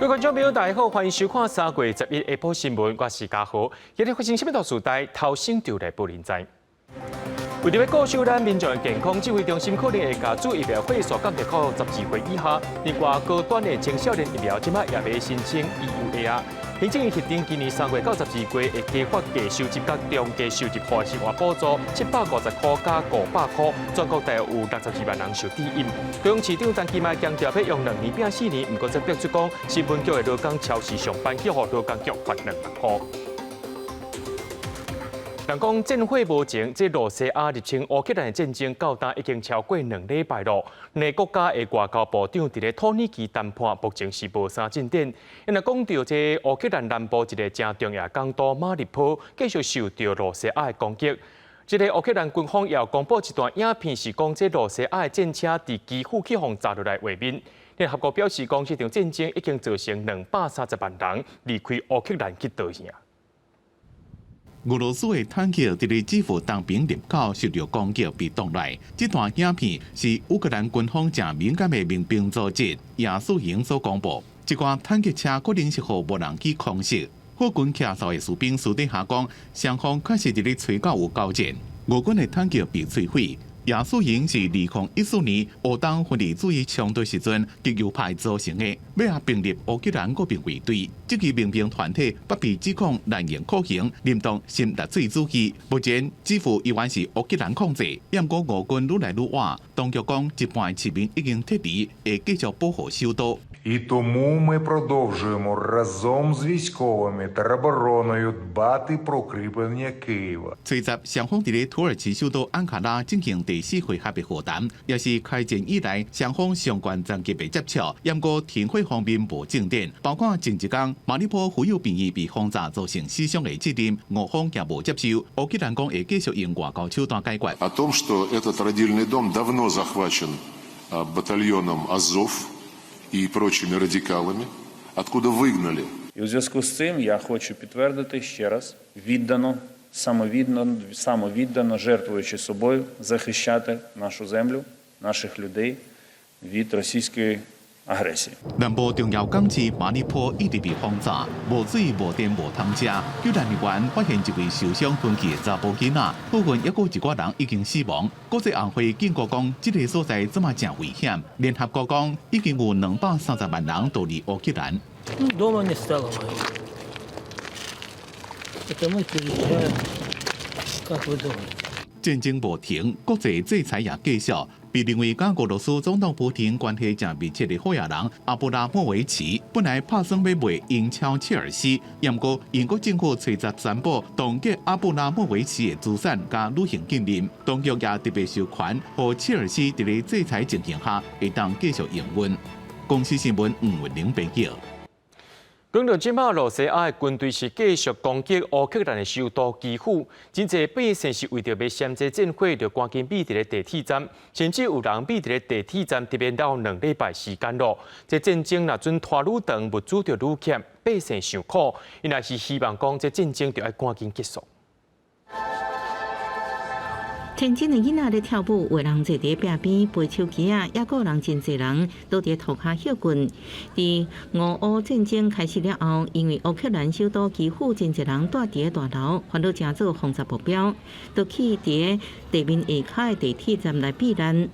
各位觀眾朋友，大家好，歡迎收看3月11下晡新聞，我是嘉豪。今日發生啥物大事代，頭先就來報您知。為著欲顧守咱民眾的健康，指揮中心可能會共注疫苗歲數降低到12歲以下。另外，高端的青少年疫苗這擺也欲申請 EUA 啊。行政院核定今年3月到12月會加發低收入佮中低收入戶生活補助750塊加500塊，全國大約有62萬人受惠。高雄市長陳其邁強調，欲用兩年拚4年，毋過則逼出講，新聞局的勞工超時上班，去予勞工局罰2萬塊。人講戰火無情，這羅西亞入侵烏克蘭的戰爭到今已經超過2禮拜咯。兩個國家的外交部長佇咧土耳其談判，目前是無啥進展。因為講著這烏克蘭南部一個誠重要港都馬里波，繼續受著羅西亞的攻擊。這个烏克蘭軍方也有公布一段影片，是講這羅西亞的戰車佇基輔去予炸落來畫面。聯合國表示講，這場戰爭已經造成230萬人離開烏克蘭去逃命。俄羅斯的坦克佇咧基輔東邊入口受著攻擊被擋來。這段影片是烏克蘭軍方誠敏感的民兵組織亞速營所公布。這寡坦克車可能是予無人機空襲。法軍騎獸的士兵私底下講，雙方確實佇咧吹角有交戰。俄軍的坦克被摧毀。亞速營是2014年烏東分離主義衝突時陣極右派組成的，欲合併入烏克蘭國民衛隊。這支民兵團體不被指控濫用酷刑、煽動新納粹主義。目前基輔依然是烏克蘭控制，毋過俄軍愈來愈倚。當局講，一半市民已經撤離，會繼續保護首都。 І тому ми продовжуємо разом з військовими теробороною дбати про укріплення Києва. 隨十雙方佇咧土耳其首都安卡拉進行第四回合的會談，也是開戰以來雙方上懸層級的接觸。毋過停火方面無進展，包括前一工馬里波婦幼病院被轟炸造成死傷的責任，俄方也無接受。烏克蘭講會繼續用外交手段解決。 О том, что этот родильный дом давно захвачен батальоном Азов и прочими радикалами, откуда выгнали. І у зв'язку з цим я хочу підтвердити ще раз віддано, самовіддано, самовіддано, жертвуючи собою, захищати нашу землю, наших людей від російської агресії. 南部重要港市馬里波一直被轟炸，無水、無電、無通食。救援人員發現一位受傷昏去的查埔囡仔，部分猶閣有一寡人已經死亡。國際紅會警告講，這个所在這麼誠危險。聯合國講，已經有230萬人逃離烏克蘭。 Ну, дома не стало моего. Это мы переезжаем, как вы думаете? 戰爭無停，國際制裁也繼續。被認為佮俄羅斯總統普廷關係誠密切的好野人阿布拉莫維奇，本來拍算欲賣英超切爾西，毋過英國政府隨十宣布凍結阿布拉莫維奇的資產佮旅行禁令，當局也特別授權，予切爾西佇咧制裁情形下會當繼續營運。公視新聞吳文玲編譯。講到這擺，羅西亞的軍隊是繼續攻擊烏克蘭的首都基輔，真濟百姓是為著欲閃這戰火，就趕緊避佇咧地鐵站，甚至有人避佇咧地鐵站這邊了2禮拜時間囉。這戰爭若準拖愈長，物資就愈欠，百姓受苦，𪜶也是希望講這戰爭著愛趕緊結束。天真的囡仔咧跳舞，有人坐佇壁邊背手機仔，猶閣有人真濟人都佇塗跤歇睏。佇俄烏戰爭開始了後，因為烏克蘭首都基輔真濟人蹛佇咧大樓，煩惱成做轟炸目標，都去佇地面下跤的地鐵站來避難。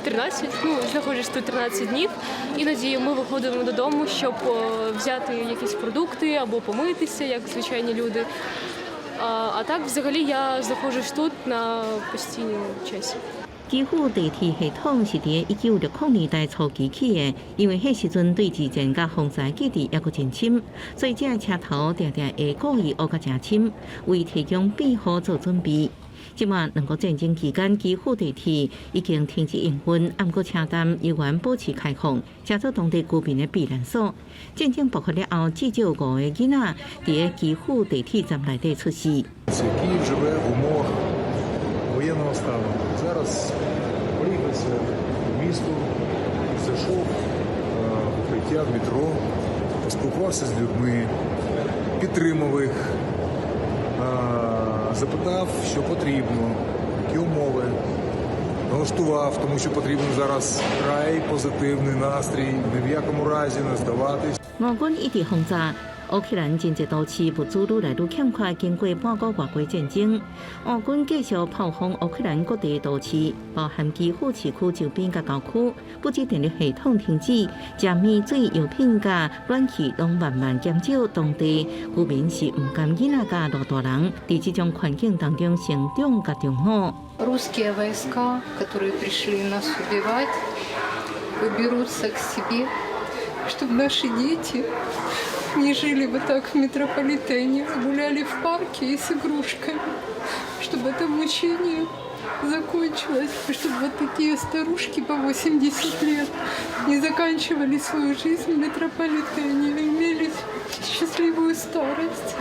13, ну, знаходжусь тут 13 днів. Іноді ми виходимо додому, щоб взяти якісь продукти або помитися, як звичайні люди. А так, взагалі, я знаходжусь тут на постійному часі. 基輔地鐵系統是佇1960年代初期起的，因為彼時陣對二戰佮風災記憶猶閣真深，所以這个車頭定定會故意烏甲誠深，為提供庇護做準備。這馬兩國戰爭期間，基輔地鐵已經停止營運，毋過車站猶原保持開放，成做當地居民的避難所。戰爭爆發了後，至少五個囡仔佇基輔地鐵站內底出世。 Київ живе в умовах воєнного стану. Зараз проїхався по місту, зайшов в укриття в метро, поспілкувався з людьми, підтримав їх, запитав, що потрібно, які умови. Налаштував, тому що потрібен зараз вкрай позитивний настрій, ні в якому разі не здаватись. 俄軍一直轟炸烏克蘭，真濟都市物資愈來愈欠缺。經過半個外國戰爭，俄軍繼續炮轟烏克蘭各地都市，包含基輔市區周邊佮郊區，不止電力系統停止，食物、水、藥品佮暖氣攏慢慢減少。當地居民是毋甘囡仔佮老大人，佇這種環境當中成長佮長老。 Русские войска, которые пришли нас убивать, уберутся к себе, чтобы наши дети не жили вот так в метрополитене, а гуляли в парке и с игрушками, чтобы это мучение закончилось, чтобы вот такие старушки по 80 лет не заканчивали свою жизнь в метрополитене, а имели счастливую старость.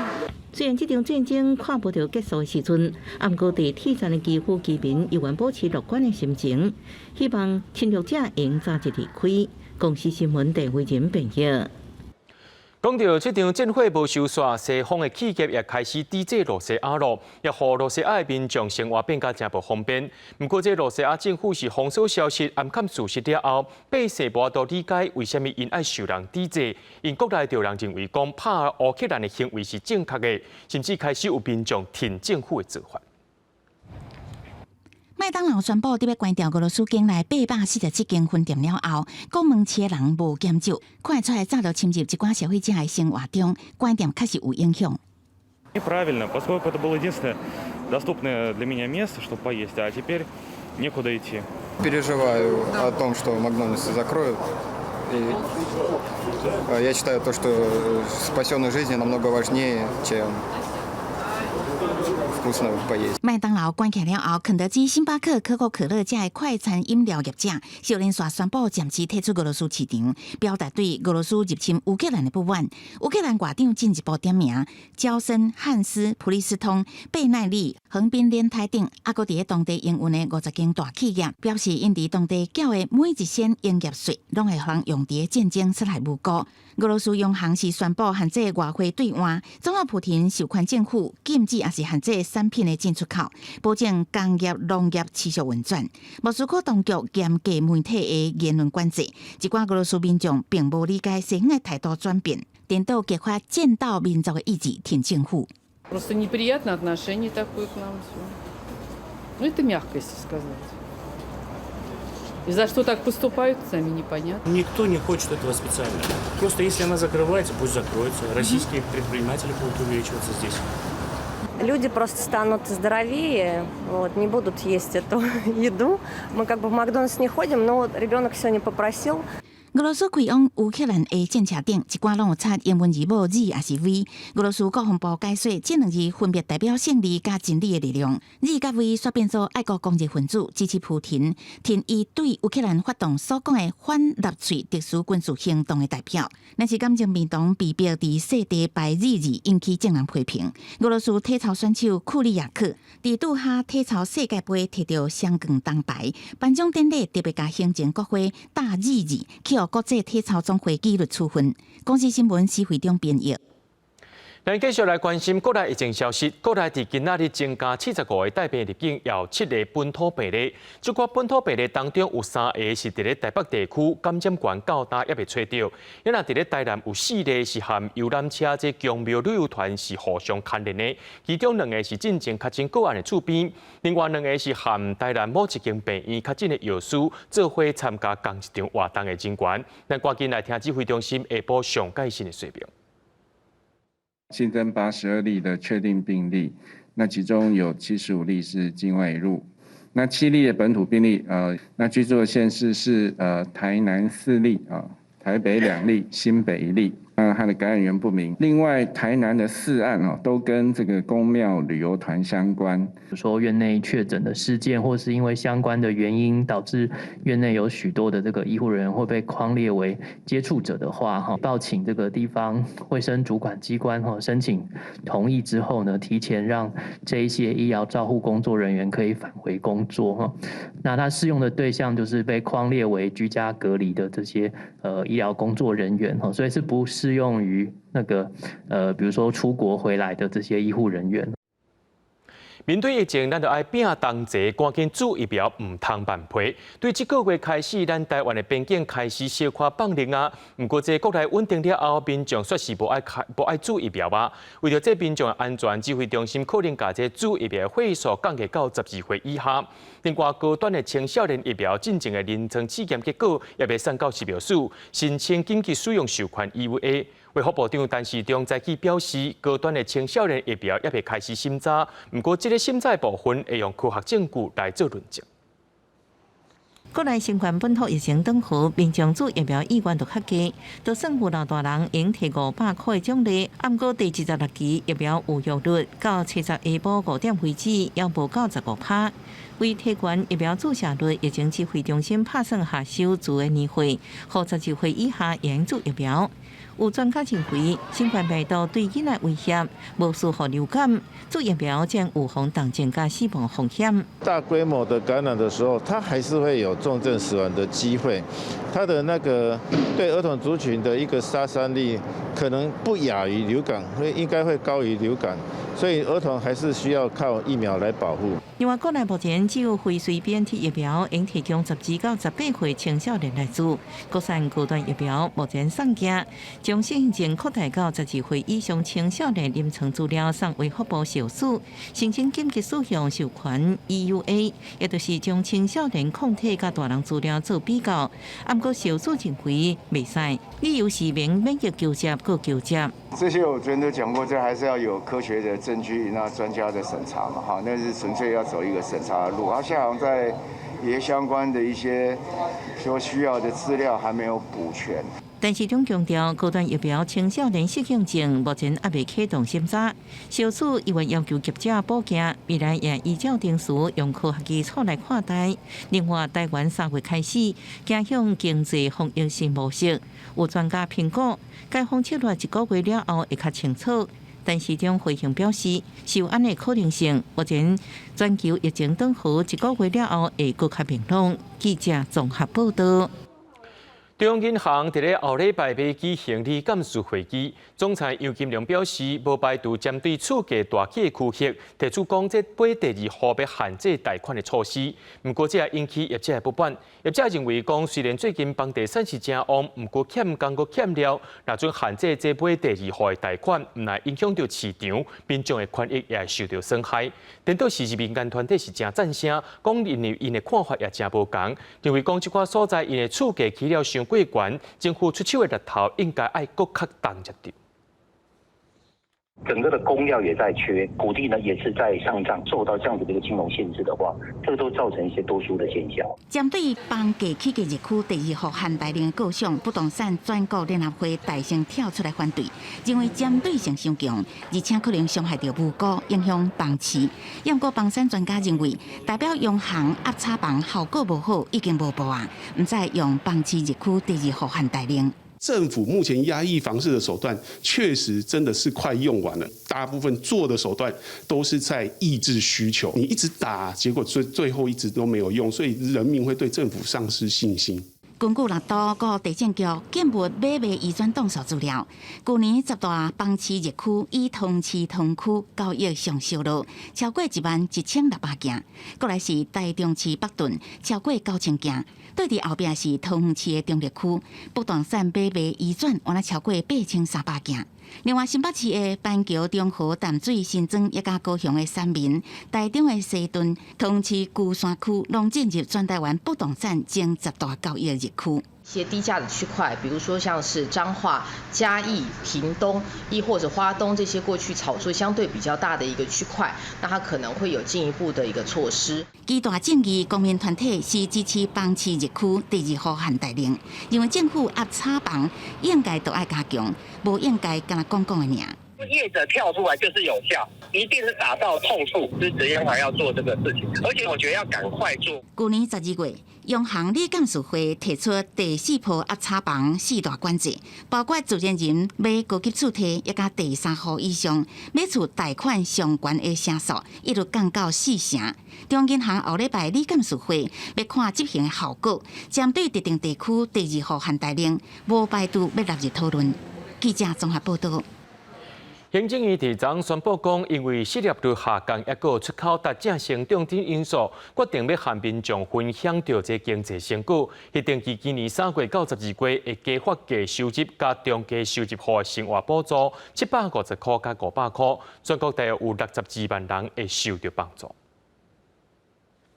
雖然這場戰爭看無著結束的時陣，毋過佇鐵站的基輔居民猶原保持樂觀的心情，希望侵略者會早日離開。公視新聞鄭慧仁編譯。講到這場戰火無收煞，西方的企業也開始抵制羅西亞咯，也予羅西亞的民眾生活變甲誠無方便。毋過，這羅西亞政府是封鎖消息，掩蓋事實了後，百姓無法度理解為啥物𪜶愛受人抵制。𪜶國內就有人認為講拍烏克蘭的行為是正確的，甚至開始有民眾挺政府的做法。麥當勞宣布佇欲關掉俄羅斯境內847間分店了後，逛門市的人無減少，看會出來早就侵入一寡消費者的生活中，關店確實有影響。 Неправильно, поскольку это было единственное доступное для меня место, чтобы поесть, а теперь некуда идти. Переживаю о том, что Макдональдсы закроют. И я считаю то, что спасенные жизни намного важнее, чем вкусно поесть. 麥當勞關起了後，肯德基、星巴克、可口可樂這的快餐飲料業者，小連續宣布暫時退出俄羅斯市場，表達對俄羅斯入侵烏克蘭的不滿。烏克蘭外長進一步點名，嬌生、漢斯、普利司通、倍耐力、橫濱聯泰等，猶閣佇咧當地營運的50間大企業，表示𪜶佇當地繳的每一仙營業稅，攏會予人用佇咧戰爭殺害無辜。俄羅斯央行是宣布限制外匯兌換，總統普廷授權政府禁止抑是限制產品的進出口，保證工業、農業持續運轉。莫斯科當局嚴格媒體的言論管制，一寡俄羅斯民眾並無理解西方的態度轉變，顛倒激發戰鬥民族的意志，挺政府。 Просто неприятно отношение такое к нам все. Ну, это мягко, если сказать. И за что так поступают, сами непонятно. Никто не хочет этого специально. Просто если она закрывается, пусть закроется. Российские предприниматели будут увеличиваться здесь. Люди просто станут здоровее, вот, не будут есть эту еду. Мы как бы в Макдональдс не ходим, но вот ребенок сегодня попросил. 俄羅斯開往烏克蘭的戰車頂，一寡攏有插英文字母 Z 抑是 V。俄羅斯國防部解說，這兩字分別代表勝利佮真理的力量。Z 佮 V 煞變做愛國狂熱分子支持普廷，挺伊對烏克蘭發動所講的反納粹特殊軍事行動的代表。若是感情面童被逼佇雪地排 Z 字，引起眾人批評。俄羅斯體操選手庫里亞克佇杜哈體操世界盃摕著雙冠銅牌，頒獎典禮特別共行前國徽打 Z 字，去予國際體操總會紀律處分。公視新聞施惠中編譯。咱繼續來關心國內疫情消息。國內佇今仔日增加75個帶病入境，有7個本土病例。這寡本土病例當中有三个是佇咧台北地區感染源到今猶未揣著。啊若佇咧台南有四例是和遊覽車這宮廟旅遊團是互相牽連的，其中兩个是進前確診個案的厝邊，另外兩个是和台南某一間病院確診的藥師做伙參加仝一場活動的人員。咱趕緊來聽指揮中心下晡上蓋新的說明。新增82例的確定病例，那其中有75例是境外移入，那7例的本土病例，那居住的縣市是台南4例啊，台北2例，新北1例，那它的感染源不明。另外，台南的四案哦，都跟這個宮廟旅遊團相關。比如說院內確診的事件，或是因為相關的原因導致院內有許多的這個醫護人員會被匡列為接觸者的話，哈，報請這個地方衛生主管機關哈申請同意之後呢，提前讓這一些醫療照護工作人員可以返回工作哈。那他適用的對象就是被匡列為居家隔離的這些醫療工作人員哈，所以是不適用於那個比如說出國回來的這些醫護人員。面對疫情，咱就愛拼同齊，趕緊注疫苗，毋通慢批。對這個月開始，咱台灣的邊境開始小可放寬啊。毋過，這國內穩定了後，民眾煞是無愛開無愛注疫苗啊。為著這民眾的安全，指揮中心可能共這注疫苗的歲數降低到12歲以下。另外，高端的青少年疫苗進前的臨床試驗結果，也欲送到食藥署申請緊急使用授權 EUA。衛福部長陳時中早起表示，高端的青少年疫苗猶未開始審查，毋過這个審查部分會用科學證據來做論證。國內新冠本土疫情轉好，民眾注疫苗意願就較低，就算有老大人會用提500箍的獎勵，毋過第26期疫苗預約率到七十下晡5點為止，猶無到15%。為提懸疫苗注射率，疫情指揮中心拍算下修注的年歲，予12歲以下會用注疫苗。有專家認為，新冠病毒對囡仔威脅無輸予流感，注疫苗將預防重症佮死亡風險。大規模的感染的時候，它還是會有重症死亡的機會，它的那個對兒童族群的一個殺傷力可能不亞於流感，會應該會高於流感，所以兒童還是需要靠疫苗來保護。另外，國內目前只有輝瑞 BNT 疫苗會用提供12到18歲青少年來注，國產高端疫苗目前送件，將適應症擴大到12歲以上青少年臨床資料送衛福部食藥署，申請緊急使用授權 EUA，也就是將青少年抗體佮大人資料做比較。毋過食藥署認為袂使，理由是免免疫球接閣球接。這些我昨天都講過，這還是要有科學的證據，那專家的審查嘛，哈，那是純粹要走一個審查的路。而現在在一些相關的一些說需要的資料還沒有補全。陳時中強調，高端疫苗青少年適應症目前猶未啟動審查，食藥署猶原要求業者補件，未來也依照程序用科學基礎來看待。另外，台灣3月開始走向經濟防疫新模式，有專家評估，解封策略一個月了後會較清楚。陳時中回應表示，是有按呢可能性。目前全球疫情轉好一個月了後會閣較明朗。記者綜合報道。中央銀行佇咧後禮拜欲舉行理監事會議，總裁楊金龍表示，無排除針對厝價大起的區域，提出講這買第二戶欲限制貸款的措施。毋過，這也引起業者的不滿。業者認為講，雖然最近房地產是誠旺，毋過欠工閣欠料，若準限制這買第二戶的貸款，毋但影響著市場，民眾的權益也會受著損害。顛倒是民間團體是誠贊成，講𪜶𪜶的看法也誠無仝，認為講這寡所在𪜶的厝價起了傷過懸，政府出手的力頭應該愛閣較重一點。整個的工料也在缺，土地呢也是在上漲，受到這樣子的一個金融限制的話，這個都造成一些多輸的現象。針對房價起價熱區第二戶限貸令的構想，不動產全國聯合會大聲跳出來反對，認為針對性傷強，而且可能傷害著無辜，影響房市。毋過房產專家認為，代表央行壓炒房效果無好，已經無步啊，毋再用房市熱區第二戶限貸令。政府目前壓抑房市的手段，確實真的是快用完了。大部分做的手段都是在抑制需求，你一直打，結果最後一直都沒有用，所以人民會對政府喪失信心。根據六都閣地政局建物買賣移轉檔數資料，舊年十大房市熱區以桃市桃區交易上燒熱，超過11,600件；過來是台中市北屯，超過9,000件。對佇後壁是桃園市的中壢區，不動產買賣移轉，原來超過8,300件。另外，新北市的板橋、中和、淡水、新莊，以及高雄的三民、台中的西屯、桃園市龜山區，攏進入全台灣不動產前十大交易熱區。一些低價的區塊，比如說像是彰化、嘉義、屏東，亦或者花東這些過去炒作相對比較大的一個區塊，那它可能會有進一步的一個措施。幾大正義公民團體是支持房市熱區第二戶限貸令，認為政府壓炒房應該都愛加強，無應該干焦講講的爾。業者跳出來就是有效，一定是打到痛處，支持央行要做這個事情，而且我覺得要趕快做。舊年12月，央行理監事會提出第四波壓炒房四大管制，包括自然人買高級厝體，以及第三戶以上買厝貸款上懸的成數，一路降到4成。中央銀行後禮拜理監事會欲看執行的效果，針對特定地區第二戶限貸令，無排除欲納入討論。記者綜合報道。行政院佇昨宣布講，因為失業率下降，抑閣出口達正成長等因素，決定欲和民眾分享著這經濟成果。彼定期今年3月到12月會加發低收入佮中低收入戶的生活補助750箍佮500箍，全國大約有62萬人會受著幫助。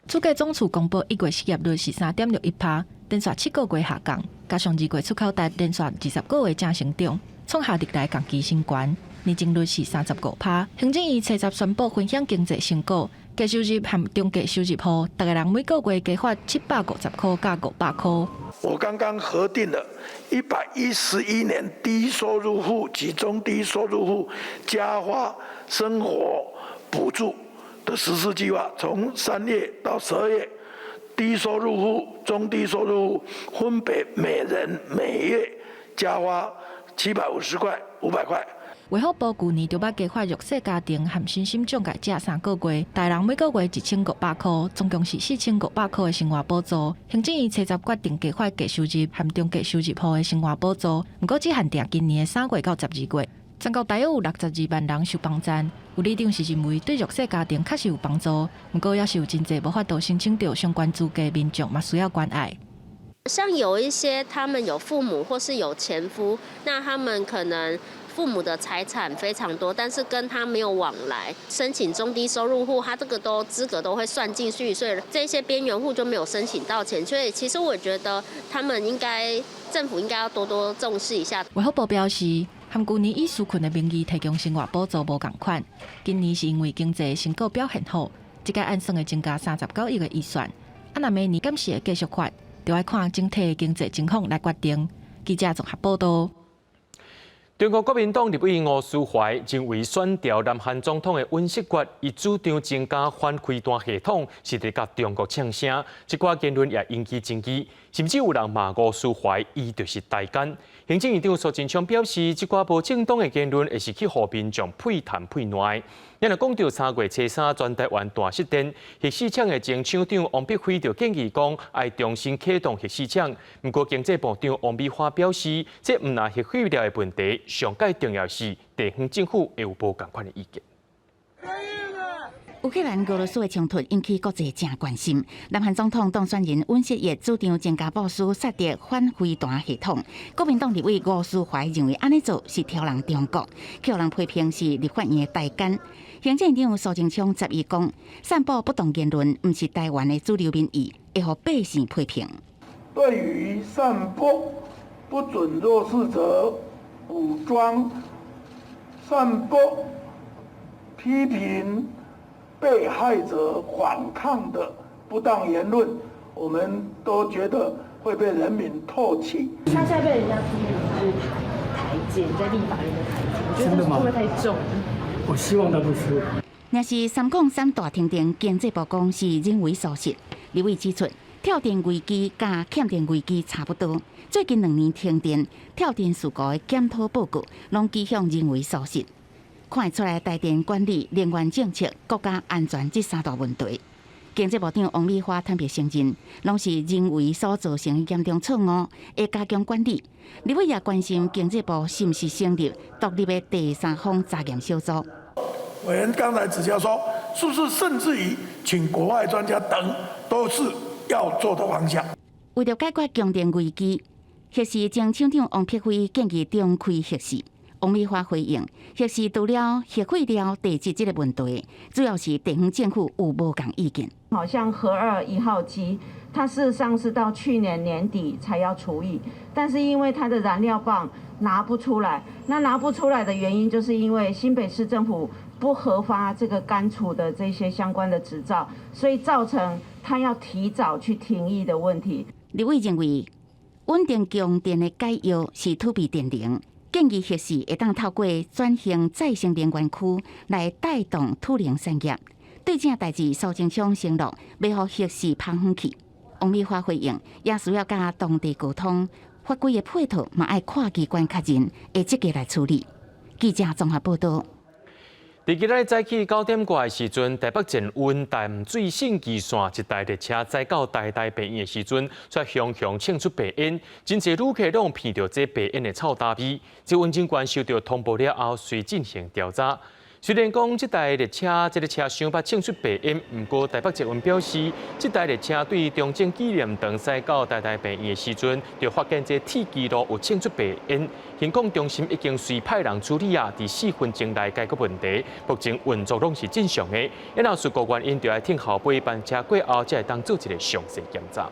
主計總處公布1月失業率是3.61趴，連續7個月下降，加上2月出口達連續20個月正成長，創下歷來同期新高。年增率是35趴。行政院初十宣布分享經濟成果，低收入和中低收入戶，逐个人每個月加發750箍佮500箍。我剛剛核定了111年低收入戶及中低收入戶加發生活補助的實施計劃，從3月到12月，低收入戶、中低收入戶分別每人每月加發750塊、500塊。衛福部舊年就捌加發弱勢家庭和身心障礙者3個月，逐人每個月1500箍，總共是4500箍的生活補助。行政院初十決定加發低收入和中低收入戶的生活補助，毋過只限定今年的3月到12月。全國大約有62萬人受幫助。有里長是認為對弱勢家庭確實有幫助，毋過猶是有真濟無法度申請著相關資格民眾嘛需要關愛。像有一些他們有父母或是有前夫，那他們可能父母的財產非常多，但是跟他沒有往來，申請中低收入戶，他這個都資格都會算進去，所以這些邊緣戶就沒有申請到錢。所以其實我覺得他們應該政府應該要多多重視一下。衛福部表示，和舊年以紓困的名義提供生活補助無仝款，今年是因為經濟成果表現好，這個按算會增加39億的預算。啊，若明年敢是會繼續發，就愛看整體經濟情況來決定。記者綜合報道。中國國民黨立委吳斯懷認為選調南韓總統的尹錫悅，伊主張增加反飛彈系統，是佇共中國嗆聲，這寡言論也引起爭議，甚至有人罵吳斯懷，伊就是台奸。行政院長蘇貞昌表示，這寡無正當的言論，會是去予民眾屁談屁賴。咱若講著3月初三全台灣大釋電，核四廠的前廠長王碧輝就建議講，愛重新啟動核四廠。毋過經濟部長王美花表示，這毋但核廢料的問題，上蓋重要是地方政府會有無仝款的意見。烏克蘭俄羅斯的衝突引起國際誠關心。南韓總統當選人尹錫悅主張增加部署薩德反飛彈系統。國民黨立委吳斯懷認為按呢做是挑弄中國，予人批評是立法院的台奸。行政院長蘇貞昌11講，散布不當言論毋是台灣的主流民意，會予百姓批評。對於散播不准弱勢者武裝、散播批評被害者反抗的不當言論，我們都覺得會被人民唾棄。他現在被人家批評是台奸，在立法院的台奸，我覺得這會不會太重？我希望他不是。若是303大停電，經濟部講是人為疏失。立委指出，跳電危機佮欠電危機差不多。最近2年停電、跳電事故的檢討報告，攏指向人為疏失。看會出來，台電管理、能源政策、國家安全這三大問題。經濟部長王美花坦白承認，攏是人為所造成的嚴重錯誤，會加強管理。立委也關心經濟部是毋是成立獨立的第三方查驗小組。委員剛才指教說，是不是甚至於請國外專家等，都是要做的方向。為著解決供電危機，核四前廠長王碧輝建議重開核四。王美花回應：核四除了核廢料地質這個問題，主要是地方政府有無仝意見。好像核二一號機，它事實上是到去年年底才要除役，但是因為它的燃料棒拿不出來，那拿不出來的原因就是因為新北市政府不核發這個乾儲的這些相關的執照，所以造成它要提早去停役的問題。立委認為，穩定供電的解藥是儲備電能。建議核四會當透過轉型再生能源區來帶動儲能產業。對這代誌，蘇貞昌承諾欲予核四拍遠去。王美花回應，也需要佮當地溝通，法規的配套嘛愛跨機關確認，會積極來處理。記者綜合報道。佇今仔早起9點外的時陣，台北捷運淡水信義線一台列車載到台大病院的時陣，卻雄雄衝出白煙，真濟旅客攏鼻著這白煙的臭焦味。捷運警官收到通報了後，隨進行調查。雖然講這台列車這个車廂捌衝出白煙，毋過台北捷運表示，這台列車對中正紀念堂駛到台大病院的時陣，就發現這鐵支路有衝出白煙，行控中心已經隨派人處理啊，佇4分鐘內解決問題，目前運作攏是正常的。然後事故原因就愛等後尾班車過後，才會當做一个詳細檢查。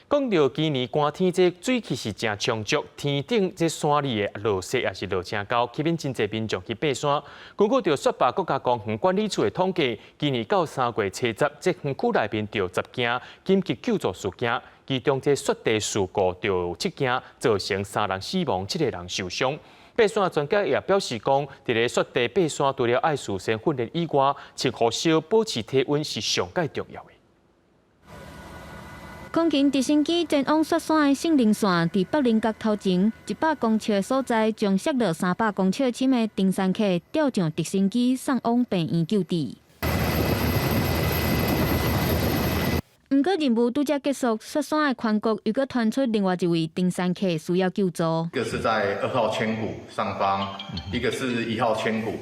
講到今年寒天，這水氣是誠充足，天頂這山裡的落雪也是落誠厚，吸引真濟民眾去爬山。根據著雪霸國家公園管理處的統計，今年到3月初十，這園區內面著10件緊急救助事件，其中這雪地事故著7件，造成3人死亡，7個人受傷。爬山專家也表示講，佇咧雪地爬山，除了愛事先訓練以外，穿護袖保持體溫是上蓋重要的。空勤直升機前往雪山的聖稜線，佇北稜角頭前100公尺的所在，將摔落300公尺深的登山客吊上直升機送往病院救治。毋過任務拄才結束，雪山的寬谷又閣傳出另外一位登山客需要救助。一個是在2號圈谷上方，一個是1號圈谷，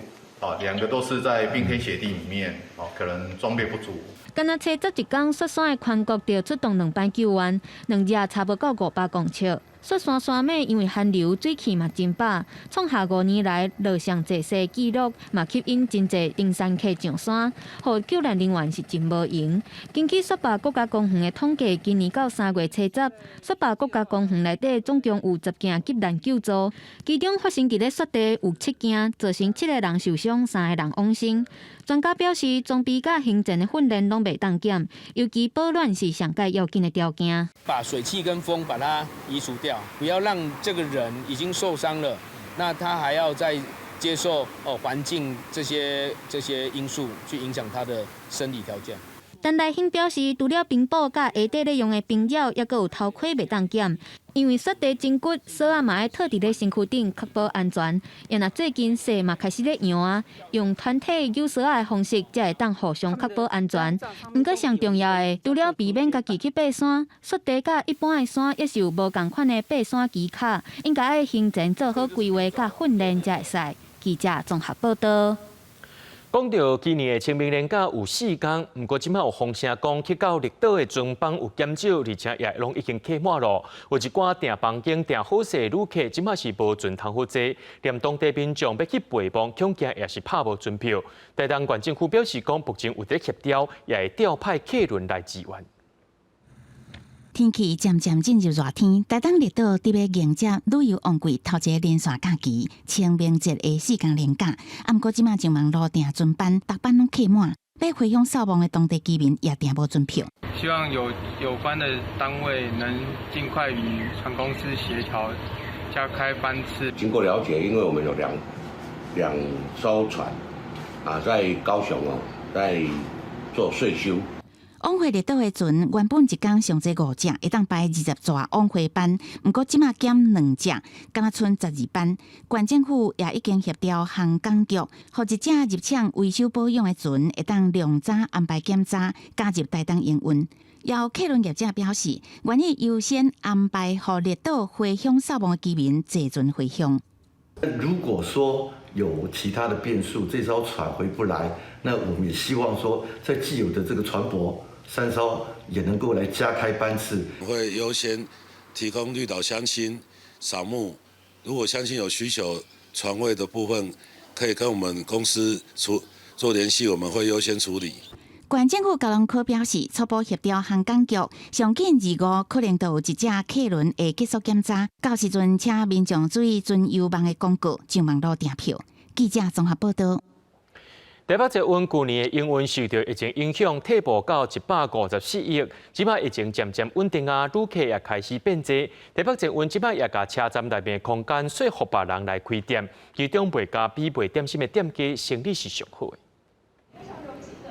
啊，兩個都是在冰天雪地裡面，哦，可能裝備不足。敢若初十一工，雪山的寬谷就出動兩班救援，兩日差無夠500公尺。雪山山脈因為寒流，水氣嘛真飽，創下5年來落上濟細紀錄，嘛吸引真濟登山客上山，予救難人員是真無閒。根據雪霸國家公園的統計，今年到3月初十，雪霸國家公園內底總共有10件急難救助，其中發生佇咧雪地有7件，造成7個人受傷，3個人往生。專家表示，裝備佮行前的訓練攏袂當減，尤其保暖是上蓋要緊的條件。把水汽跟風把它移除掉，不要讓這個人已經受傷了，那他還要再接受哦環境這些因素去影響他的生理條件。陳來興表示，除了冰布佮下底咧用的冰爪，猶閣有頭盔袂當減，因為雪地真骨，索仔嘛愛套佇咧身軀頂，確保安全。啊若最近雪嘛開始咧揚啊，用團體扭索仔的方式，才會當互相確保安全。毋過上重要的，除了避免家己去爬山，雪地佮一般的山也是有無仝款的爬山技巧，應該愛行前做好規劃佮訓練才會使。記者綜合報道。講到今年的清明連假有4工，毋過這擺有風聲講去到綠島的船班有減少，而且也攏已經客滿咯。有一寡訂房間訂好勢的旅客，這擺是無船通好坐，連當地民眾欲去陪墓，恐驚也是拍無船票。台東縣政府表示講，目前有佇協調，也會調派客輪來支援。天氣漸漸進入熱天，台東綠島特別迎接旅遊旺季頭一个連續假期清明節的4工連假。啊，毋過這擺上網路訂船班，逐班攏客滿，欲回鄉掃墓的當地居民也訂無船票。希望有關的單位能盡快與船公司協調，加開班次。經過了解，因為我們有兩艘船啊，在高雄哦，在做歲修。往回綠島的船原本一工上濟五隻，會當排20座往回班，毋過這擺減兩隻，敢若賰12班。縣政府也已經協調航港局，予一隻入廠維修保養的船會當量早安排檢查，加入台東營運。有客輪業者表示，願意優先安排予綠島回鄉掃墓的居民坐船回鄉。如果說有其他的變數，這艘船回不來，那我們也希望說，在既有的這個船舶3艘也能夠來加開班次。會優先提供綠島鄉親掃墓，如果鄉親有需求，船位的部分可以跟我們公司做聯繫，我們會優先處理。縣政府交通科表示，初步協調航港局，上緊二五可能就有一隻客輪會結束檢查，到時陣請民眾注意船遊網的廣告，上網路訂票。記者綜合報道。台北捷運舊年的營運受著疫情影響，退步到154億，這擺疫情漸漸穩定啊，旅客也開始變濟。台北捷運這擺也共車站內面空間說予別人來開店，其中賣咖啡、賣點心的店家生意是上好的。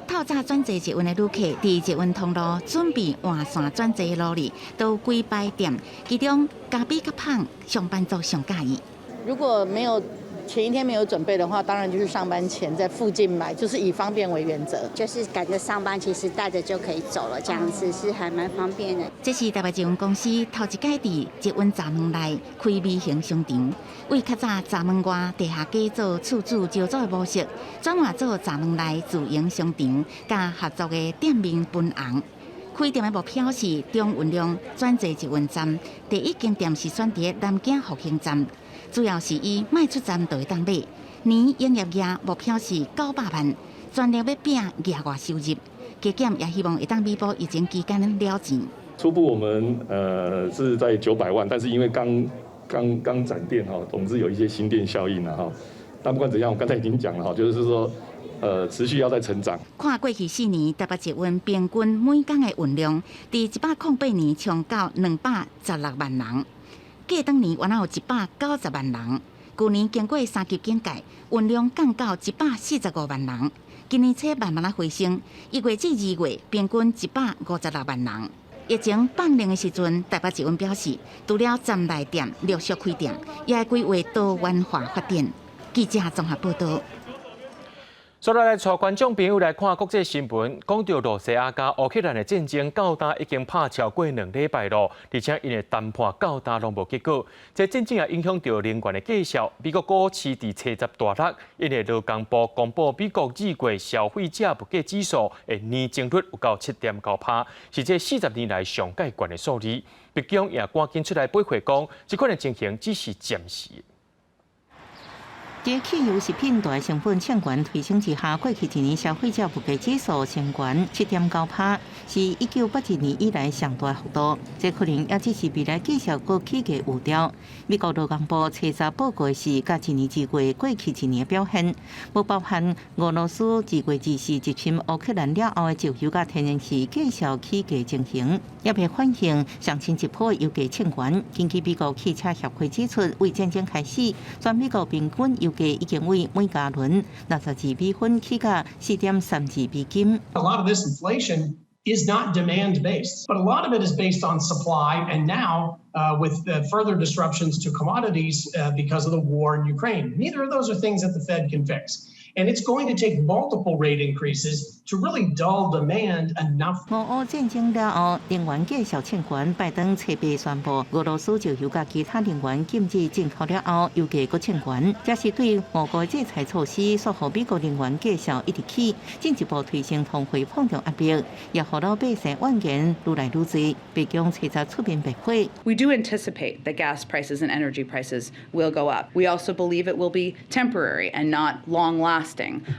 透早轉坐捷運的旅客，佇捷運通路準備換線轉坐的路裡，都有幾擺店，其中咖啡佮麭上班族上佮意。如果沒有前一天沒有準備的話，當然就是上班前在附近買，就是以方便為原則。就是趕著上班，其實帶著就可以走了，這樣子是還蠻方便的。這是台北捷運公司頭一擺佇捷運閘門內開微型商場，為較早閘門外地下街做厝主招租的模式，轉換做閘門內自營商場，佮合作的店面分紅。開店的目標是中運量轉坐捷運站，第一間店是選佇南京復興站，主要是以賣出站就會當買。年營業額目標是900萬，全力欲拚額外收入，加減也希望會當彌補疫情期間了錢。初步我們是在900萬，但是因為剛剛剛展店哈，總之有一些新店效應啦哈。但不管怎樣，我剛才已經講了哈，就是說。持續要再成長。看過去4年，台北捷運平均每工的運量，佇108年衝到216萬人，過當年原來有190萬人。舊年經過三級警戒，運量降到145萬人。今年初慢慢仔回升，1月至2月平均156萬人。疫情放零的時陣，台北捷運表示，除了站內店陸續開店，也會規劃多元化發展。記者綜合報道。所來來帶觀眾朋友來看國際新聞，講著羅西亞佮烏克蘭的戰爭到今已經拍超過2禮拜囉，而且𪜶的談判到今攏無結果。這戰爭也影響著能源的價數。美國股市佇初十大落，𪜶的勞工部公布美國2月消費者物價指數的年增率有到7.9%，是這40年來上蓋懸的數字。白宮也趕緊出來回應講，這款的情形只是暫時。佇汽油食品大成本衝懸推升之下，過去一年消費者物價指數升懸7.9%，是1981年以來上大幅度。這可能也只是未來繼續閣起價預兆。美國勞工部初十報告是佮一年之月過去一年的表現，無包含俄羅斯2月24入侵烏克蘭了後的石油佮天然氣繼續起價情形，也未反映上新一波油價衝懸。根據美國汽車協會指出，為戰爭開始，全美國平均油價已經為每加侖62美分起到4.32美金。 A lot of this inflation is not demand based, but a lot of it is based on supply. And now, with the further disruptions to commodities because of the war in Ukraine, neither of those are things that the Fed can fix. And it's going to take multiple rate increases to really dull demand enough. 俄烏戰爭了後，能源價數衝懸，拜登初八宣布俄羅斯石油佮其他能源禁止進口了後，油價閣衝懸，這是對俄國制裁措施，煞予美國能源價數一直起，進一步推升通貨膨脹壓力，也予老百姓怨言愈來愈濟。白宮初十出面辯解。 We do anticipate that gas prices and energy prices will go up. We also believe it will be temporary and not long lasting.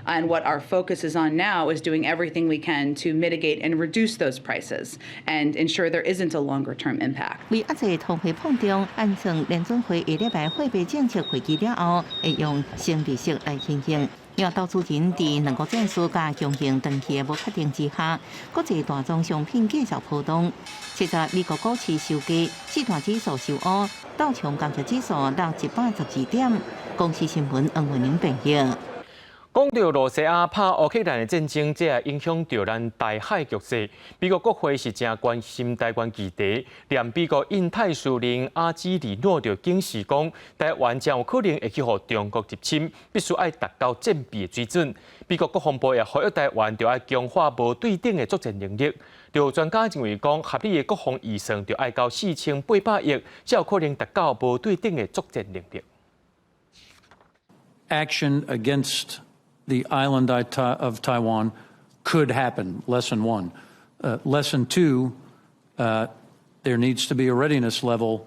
And what our focus is on now is doing everything we can to mitigate and reduce those prices and ensure there isn't a longer term impact. 為遏制通貨膨脹，按算聯準會下禮拜貨幣政策會議了後，會用升利息來因應。因為投資人佇兩國戰事佮供應長期的無確定之下，國際大宗商品繼續波動。七十美國股市收低，四大指數收烏，道瓊工業指數落112點。公視新聞黃文玲編譯。講著羅西亞拍烏克蘭的戰爭，這也影響著咱台海局勢。美國國會是誠關心台灣議題，連美國印太司令阿基里諾就警示講，台灣將有可能會去予中國入侵，必須愛達到戰備的水準。美國國防部也呼籲台灣，著愛強化無對等的作戰能力。就專家認為講，合理的國防預算著愛到4800億，才有可能達到無對等的作戰能力。 Action against the island of Taiwan could happen. Lesson one. Lesson two, there needs to be a readiness level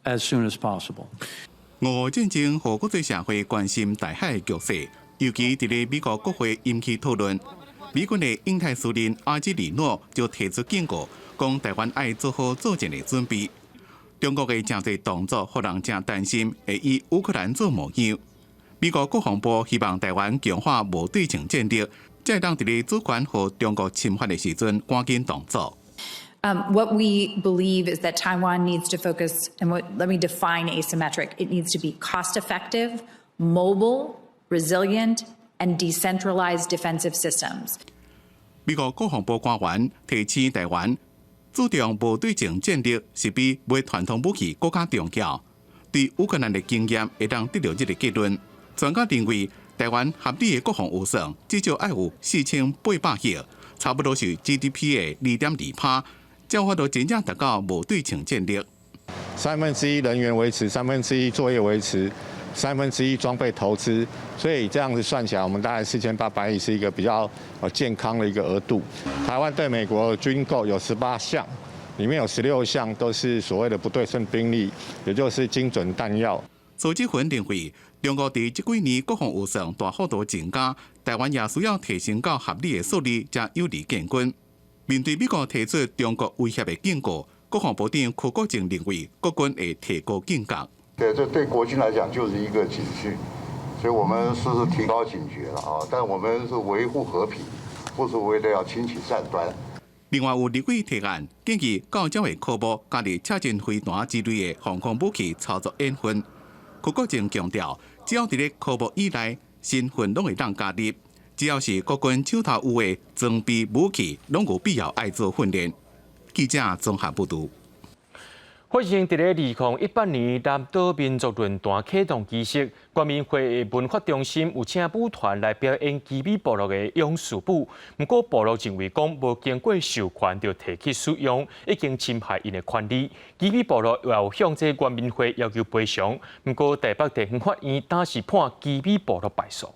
as soon as possible. 俄烏戰爭予國際社會關心台海局勢，尤其佇咧美國國會引起討論。美軍的印太司令阿基里諾就提出警告，講台灣愛做好作戰的準備。中國的誠濟動作，予人誠擔心會以烏克蘭做模樣。美國國防部希望台灣強化無對稱戰力，才會當佇咧主權予中國侵犯的時陣趕緊動作。 What we believe is that Taiwan needs to focus, and what, let me define asymmetric. It needs to be cost effective, mobile, resilient, and decentralized defensive systems. 美國國防部官員提醒台灣，注重無對稱戰力是比買傳統武器閣較重要。對烏克蘭的經驗會當得著這个結論。專家認為，台灣合理的國防預算至少愛有4800億，差不多是 GDP 的2.2%，才有法度真正達到無對稱戰力。三分之一人員維持，三分之一作業維持，三分之一裝備投資，所以這樣子算起來，我們大概4800億是一個比較健康的一個額度。台灣對美國軍購有18項，裡面有16項都是所謂的不對稱兵力，也就是精準彈藥。蘇志雲認為，中國佇這幾年國防預算大幅度增加，台灣也需要提升到合理的數字，才有利建軍。面對美國提出中國威脅的警告，國防部長柯國正認為，國軍會提高警覺。對，這對國軍來講就是一個警訊，所以我們時時提高警覺了啊！但我們是維護和平，不是為了要輕啟戰端。另外有立委提案，建議到這個科目加入車陣飛彈之類的防空武器操作演訓。柯國正強調，只要佇咧科目以內，新訓攏會當加入，只要是國軍手頭有的裝備武器，攏有必要愛做訓練。記者綜合報導。發生佇咧2018年南島民族論壇啟動儀式，原民會文化中心有請舞團來表演奇美部落的勇士舞。毋過部落認為講無經過授權就提去使用，已經侵害𪜶的權利。奇美部落也有向這原民會要求賠償，毋過台北地方法院當時判奇美部落敗訴。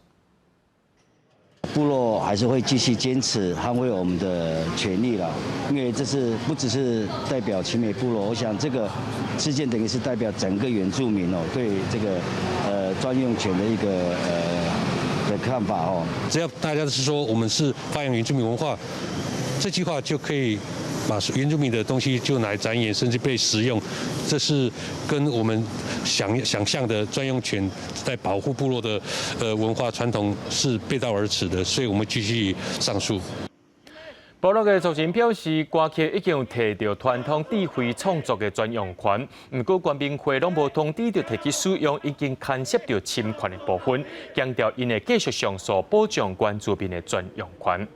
部落還是會繼續堅持捍衛我們的權利啦，因為這是不只是代表奇美部落，我想這個事件等於是代表整個原住民哦，對這個專用權的一個的看法哦。只要大家是說我們是發揚原住民文化，這句話就可以把原住民的東西就來展演，甚至被使用，這是跟我們想想象的專用權在保護部落的文化傳統是背道而馳的，所以我們繼續上訴。部落的族人表示，歌曲已經有提著傳統智慧創作的專用權，毋過原民會攏無通知就提去使用，已經牽涉著侵權的部分，強調𪜶會繼續上訴，保障原住民的專用權。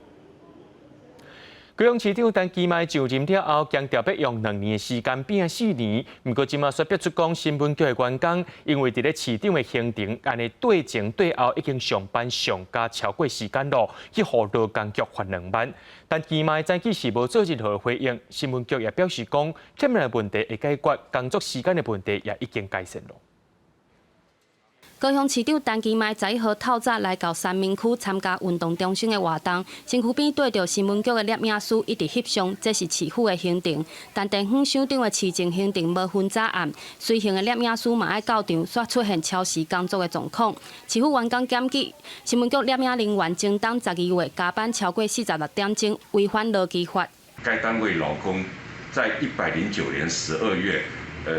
高雄市長陳其邁就任了後，強調欲用2年的時間變4年。毋過這馬煞逼出講，新聞局的員工因為佇咧市長的行程按呢綴前綴後已經上班上加超過時間咯，去予勞工局罰2萬。陳其邁早起是無做任何回應。新聞局也表示講，欠的問題會解決，工作時間的問題也已經改善了。高雄市長陳其邁11號透早來到三民區參加運動中心的活動，身軀邊綴著新聞局的攝影師一直翕相，這是市府的行程。但地方首長的市政行程無分早暗，隨行的攝影師嘛愛到場，煞出現超時工作的狀況。市府員工檢舉，新聞局攝影人員前冬12月加班超過46點鐘，違反勞基法。該單位勞工在109年12月，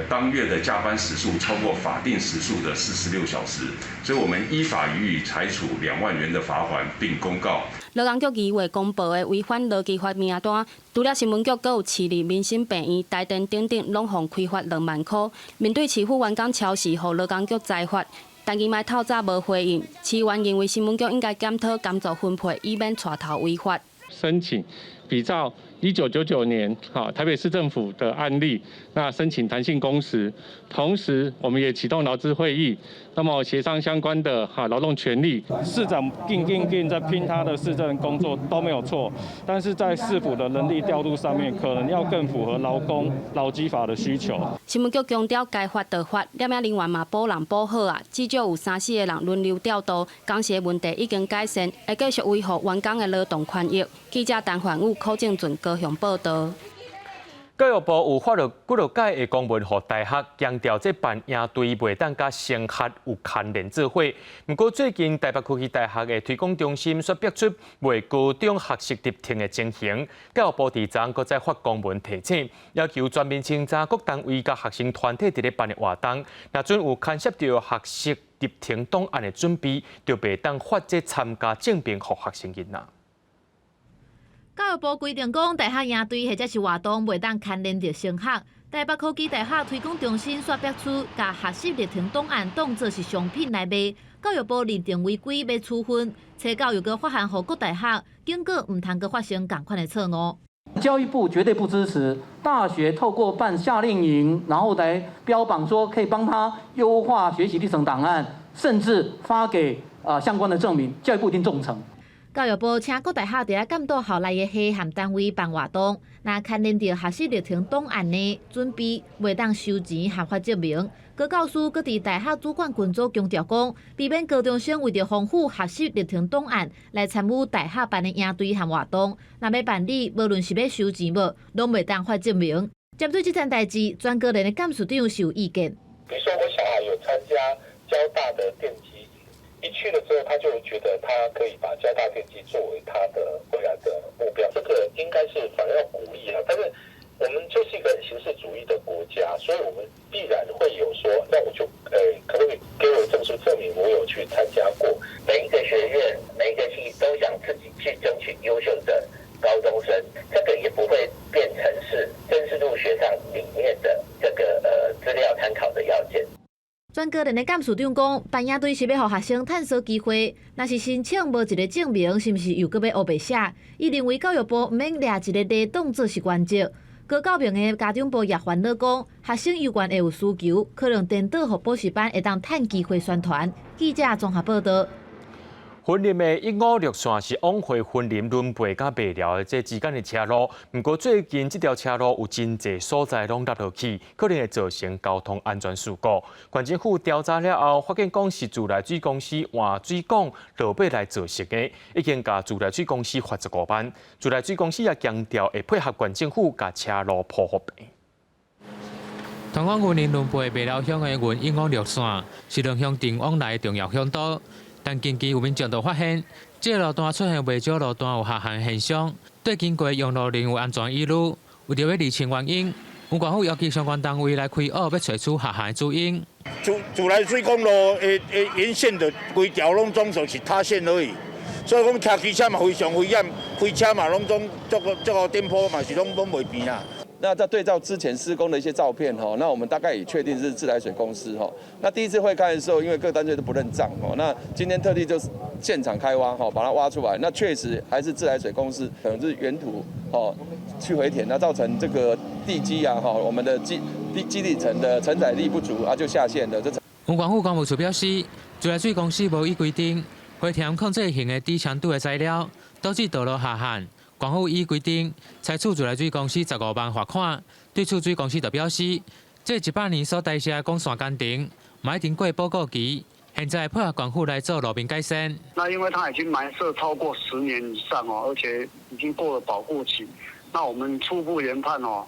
當月的加班時數超過法定時數的46小時，所以我們依法予以裁處2萬元的罰鍰並公告。勞工局2月公布的違反勞基法名單，除了新聞局，閣有市立民生病院、台電等等，攏予開罰2萬塊。面對市府員工超時，予勞工局裁罰，陳其邁透早無回應。市議員認為新聞局應該檢討工作分配，以免帶頭違法。申請比照1999年哈台北市政府的案例，那申請彈性工時，同時我們也啟動勞資會議，那麼協商相關的哈勞動權利。市長拼拼拼在拼他的市政工作都沒有錯，但是在市府的人力調度上面，可能要更符合勞工勞基法的需求。新聞局強調，該罰就罰，攝影人員嘛補人補好啊，至少有三四個人輪流調度，工時問題已經改善，會繼續維護員工的勞動權益。記者陳焕武、柯正俊高雄報道。教育部有發落幾落改的公文予大學，強調這辦營隊袂當佮升學有牽連做伙。毋過最近台北科技大學的推廣中心煞逼出賣高中學習歷程的情形，教育部佇昨閣再發公文提醒，要求全面清查各單位佮學生團體佇咧辦的活動，若準有牽涉著學習歷程檔案的準備，就袂當發這參加證明予學生囡仔。教育部規定講，大學營隊或者是活動袂當牽連著升學。台北科技大學推廣中心煞逼出，共學習歷程檔案當作是商品來賣。教育部認定違規，欲處分。初九又閣發函予各大學，警告毋通閣發生仝款的錯誤。教育部絕對不支持大學透過辦夏令營，然後來標榜說可以幫他優化學習歷程檔案，甚至發給啊相關的證明，教育部一定重懲。教育部請各大學佇咧監督校內的系和單位辦活動，若牽連著學習歷程檔案呢，準備袂當收錢和發證明。高教師閣佇大學主管群組強調講，避免高中生為著豐富學習歷程檔案來參與大學辦的營隊和活動。若欲辦理，無論是欲收錢無，攏袂當發證明。針對這件代誌，全高聯的幹事長是有意見。比如說，我小孩有參加交大的電機營，一去了之後，他就覺得他可以把交大電機作為他的未來的目標。這個應該是反而要鼓勵啊，但是我們就是一個很形式主義的國家，所以我們必然會有說，那我就可不可以給我證書證明我有去參加過？每一個學院、每一個系都想自己去爭取優秀的高中生，這個也不會變成是正式入學上裡面的這個資料參考的要件。全高聯的幹事長講，辦營隊是欲予學生探索機會，若是申請無一个證明，是毋是又閣欲烏白寫？伊認為教育部毋免掠一个例當做是原則。高教明的家長部也煩惱講，學生猶原會有需求，可能顛倒予補習班會當趁機會宣傳。記者綜合報導。雲林的156線是往回雲林崙背佮麥寮的這之間的車路，毋過最近這條車路有真濟所在攏凹落去，可能會造成交通安全事故。縣政府調查了後，發現講是自來水公司換水管落尾來造成的，已經共自來水公司罰15萬。自來水公司也強調會配合縣政府共車路鋪予平。通往雲林崙背麥寮鄉的雲156線是兩鄉鎮往來的重要鄉道。但近期有民眾就發現，這個路段出現袂少路段有下陷現象，對經過用路人有安全疑慮。為著欲釐清原因，縣政府要求相關單位來開挖，欲揣出下陷的主因。自來水管路的沿線的規條攏總就是塌陷而已，所以講騎機車嘛非常危險，開車嘛攏總這個這個頂坡嘛是攏攏袂平啊。那在對照之前施工的一些照片哈，那我們大概也確定是自來水公司哈。那第一次會勘的時候，因為各單位都不認賬哦，那今天特地就是現場開挖哈，把它挖出來，那確實還是自來水公司，可能是原土哦去回填，那造成這個地基啊哈，我們的基底層的承載力不足啊，就下陷了。這縣政府工務處表示，自來水公司無依規定回填抗震型的低強度的材料，導致道路下陷。縣府依規定裁處自來水公司15萬罰款。對此，水公司就表示，這100年所代謝的管線工程，嘛已經過報告期，現在配合縣府來做路面改善。那因為它已經埋設超過10年以上哦，而且已經過了保固期。那我們初步研判哦，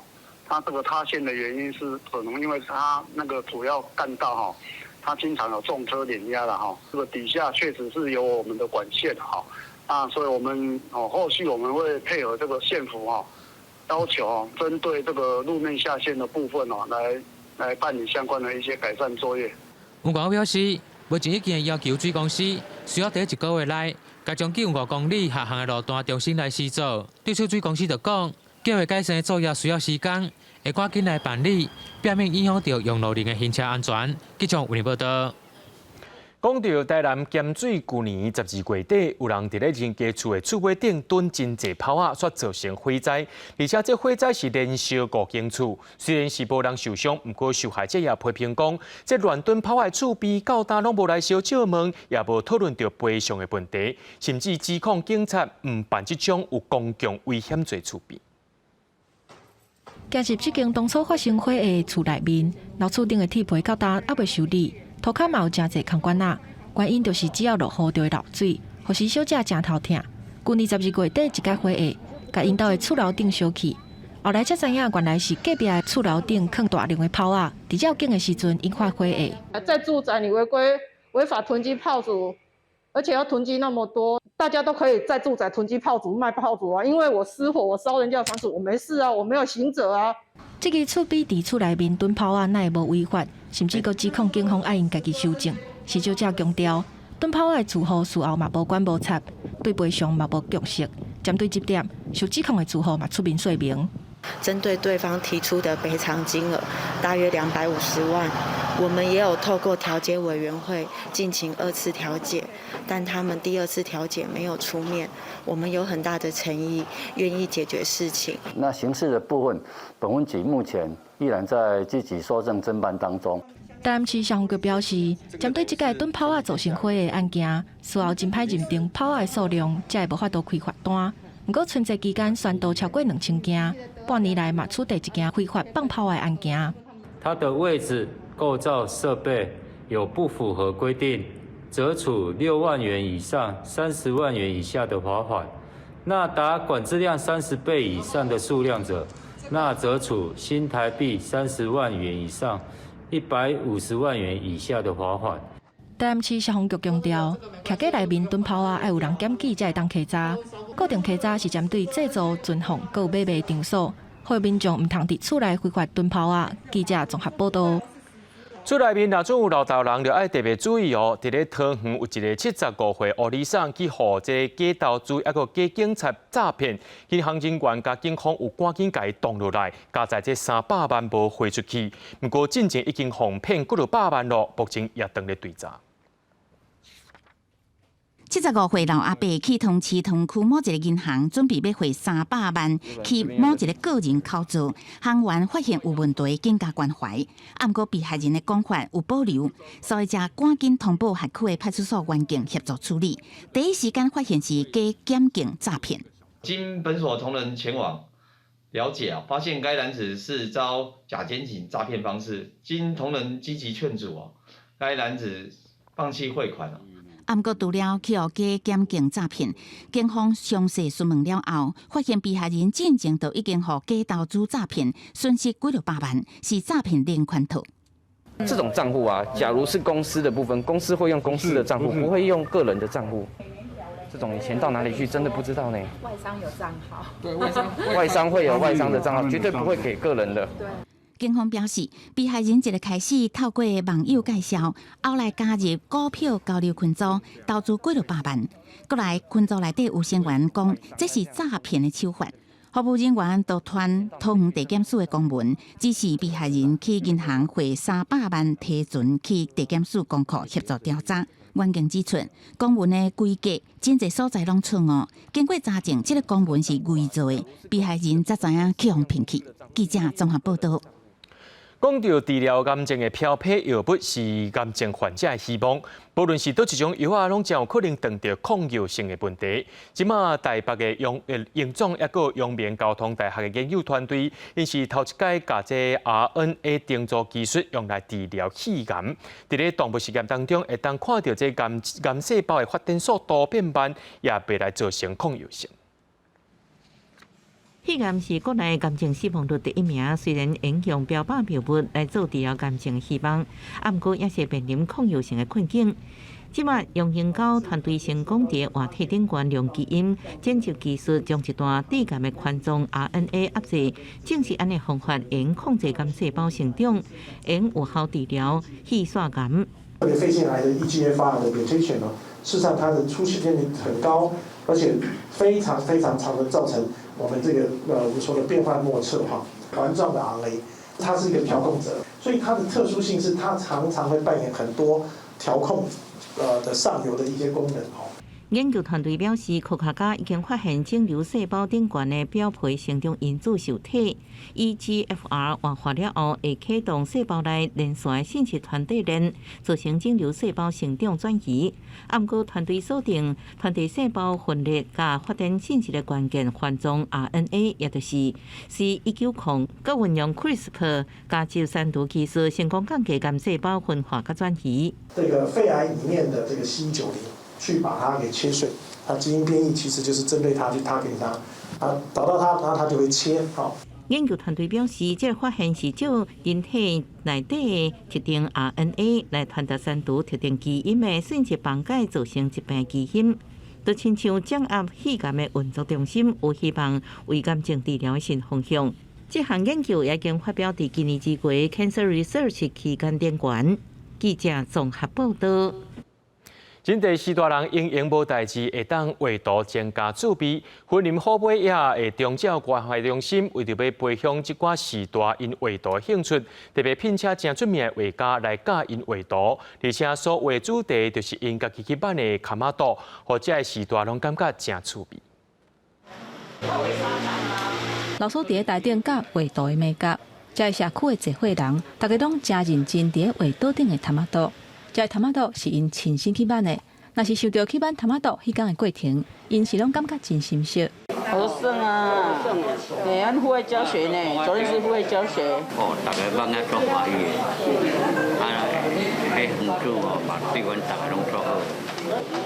它這個塌陷的原因是可能因為它那個主要幹道哈，它經常有重車碾壓了哈，這個底下確實是有我們的管線哈。啊，所以我們哦，後續我們會配合這個縣府哦，要求哦，針對這個路面下陷的部分哦，來辦理相關的一些改善作業。縣政府表示，目前已經要求水公司需要佇一個月內，共將近5公里下陷的路段重新來施作。對此，水公司就講，計劃改善的作業需要時間，會趕緊來辦理，避免影響著用路人的行車安全。記者為您報導。講著台南鹹水，舊年12月底，有人佇咧人家厝的厝尾頂囤真濟炮仔，煞造成火災。而且這火災是連燒五間厝，雖然是無人受傷，毋過受害者也批評講，這亂囤炮仔的厝邊到今攏無來相借問，也無討論著賠償的問題，甚至指控警察毋辦這種有公共危險罪厝邊。行入這間當初發生火的厝內面，老厝頂的鐵皮到今猶未修理，塗跤嘛有誠濟空管仔，原因就是只要落雨就會漏水，予施小姐誠頭疼。舊年12月底一個火厄，共𪜶兜的厝樓頂燒去，後來才知影原來是隔壁的厝樓頂囥大量的炮仔，佇繞境的時陣引發火厄。在住宅裡違規違法囤積炮竹，而且要囤積那麼多，大家都可以在住宅囤積炮竹賣炮竹啊！因為我失火，我燒人家房子，我沒事啊，我沒有刑責啊。這个厝邊佇厝內面囤炮仔，哪會無違法？甚至閣指控警方愛𪜶家己搜證。施小姐強調，囤炮仔的厝戶事後嘛無管無查，對賠償嘛無共識。針對這點，受指控的厝戶嘛出面說明。針對對方提出的賠償金額大約250萬，我們也有透過調解委員會進行二次調解，但他們第二次調解沒有出面。我們有很大的誠意，願意解決事情。那刑事的部分，本分局目前依然在積極搜證偵辦當中。台南市消防局表示，針對這個囤炮仔造成火的案件，事後真歹認定炮仔的數量，才會無法度開罰單。毋過春節期間宣導超過2000件，半年來嘛處理一件非法放炮的案件。它的位置、構造、設備有不符合規定，則處6萬元以上30萬元以下的罰款。那達管制量30倍以上的數量者，那則處新台幣30萬元以上150萬元以下的罰款。台南市消防局強調，徛家內面囤炮仔，愛有人檢舉才會當稽查。固定稽查是針對製造、存放、閣有買賣場所，呼籲民眾毋通佇厝內非法囤炮仔。記者綜合報道。厝內面若準有老大人，就愛特別注意哦。佇咧桃園有一个75歲烏尼桑去予這假投資，抑閣假警察詐騙，銀行人員佮警方有趕緊共伊擋落來，加在這300萬無匯出去。毋過進前已經予騙幾落百萬囉，目前也當咧追查。 75歲老阿伯去桃市桃園區某一个銀行，準備欲匯300萬去某一个個人口座，行員發現有問題，緊共關懷。啊，毋過被害人的講法有保留，所以才趕緊通報轄區的派出所員警協助處理。第一時間發現是假檢警詐騙。經本所同仁前往了解啊，發現該男子是遭假檢警詐騙方式，經同仁積極勸阻啊，該男子放棄匯款啊。啊，毋過除了去予假檢警詐騙，警方詳細詢問了後，發現被害人進前就已經予假投資詐騙，損失幾落百萬，是詐騙連環套。這種賬戶啊，假如是公司的部分，公司會用公司的賬戶，不會用個人的賬戶。這種錢到哪裡去，真的不知道呢。外商有賬號，對，外商外商會有外商的賬號，絕對不會給個人的。對。警方表示，被害人一个開始透過網友介紹，後來加入股票交流群組，投資幾落百萬。閣來群組內底有成員講，這是詐騙的手法。服務人員就傳桃園地檢署的公文，指示被害人去銀行匯300萬提存去地檢署公庫協助調查。員警指出，公文的規格真濟所在攏錯誤，經過查證，這个公文是偽造的，被害人才知影去予騙去。記者綜合報道。講到治療癌症的標靶藥物是癌症患者的希望，無論是佗一種藥仔，攏真有可能碰著抗藥性的問題。這馬台北的榮榮總抑閣陽明交通大學的研究團隊，𪜶是頭一擺共這 RNA 定序技術用來治療肺癌。佇咧動物實驗當中，會當看著這癌癌細胞的發展速度變慢，也袂來造成抗藥性。肺癌是國內癌症死亡率第一名，雖然應用標靶藥物來做治療癌症的希望，啊，毋過也是面臨抗藥性的困境。這馬榮英交團隊成功佇活體頂懸用基因剪輯技術，將一段致癌的環狀 RNA 壓制，正是按呢方法，能控制癌細胞成長，能有效治療肺腺癌。特別肺腺癌的 EGFR 的 mutation 呢，事實上它的出現率很高，而且非常非常常的造成我們這個我們說的變幻莫測哈，環狀的 RNA，它是一個調控者，所以它的特殊性是它常常會扮演很多調控的上游的一些功能哦。研究團隊表示，科學家已經發現腫瘤細胞頂懸的表皮生長因子受體 EGFR 活化了後，會啟動細胞內連續信息傳遞鏈，造成腫瘤細胞生長轉移。啊，毋過團隊鎖定傳遞細胞分裂佮發展信息的關鍵環狀 RNA，也就是 C190，閣運用 CRISPR 加州刪除技術，成功降低癌細胞分化佮轉移。這個肺癌裡面的這個 C90。去把它給切碎，它基因變異其實就是針對它去 target 它，啊，找到它，然後它就會切。好。研究團隊表示，這个發現是照人體內底特定 RNA 來傳達刪除特定基因的信息崩解，造成疾病基因。就親像掌握肺癌的運作中心，有希望為癌症治療的新方向。這項研究已經發表佇今年之月《Cancer Research》期刊頂懸。記者綜合報道。真濟序大人閒閒無代誌，會當畫圖增加趣味。雲林虎尾野的長照關懷中心，為著欲培養這寡序大𪜶畫圖興趣，特別聘請誠出名的畫家來教𪜶畫圖，而且所畫主題就是𪜶家己去挽的崁仔肚，予這个序大攏感覺誠趣味。老師佇咧台頂教畫圖的美感。遮个社區的濟歲人，逐家攏誠認真佇咧畫桌頂的探仔肚。遮个探仔肚是𪜶親身去挽的，若是想著去挽探仔肚彼工的過程，𪜶是攏感覺真心惜。好耍啊！對，阮戶外教學呢，昨天是戶外教學。哦，逐家挽得足歡喜的，啊，彼園主哦嘛對阮逐家攏足好，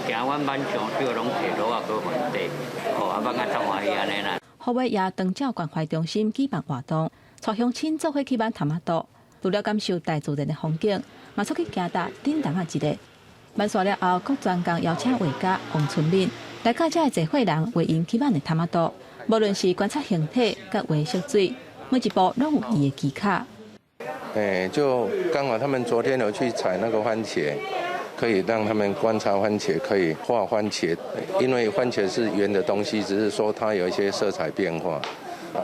驚阮挽傷對攏提箩仔閣還底，哦，啊挽甲足歡喜按呢啦。虎尾也長照關懷中心舉辦活動，帶鄉親做伙去挽探仔肚，除了感受大自然的風景，嘛出去行踏頂動仔一下。挽煞了後，閣專工邀請畫家王春敏來教遮个濟歲人畫𪜶去挽的探仔肚，無論是觀察形體佮畫色水，每一步攏有伊的技巧。欸，就剛好他們昨天有去採那個番茄，可以讓他們觀察番茄，可以畫番茄，因為番茄是圓的東西，只是說它有一些色彩變化，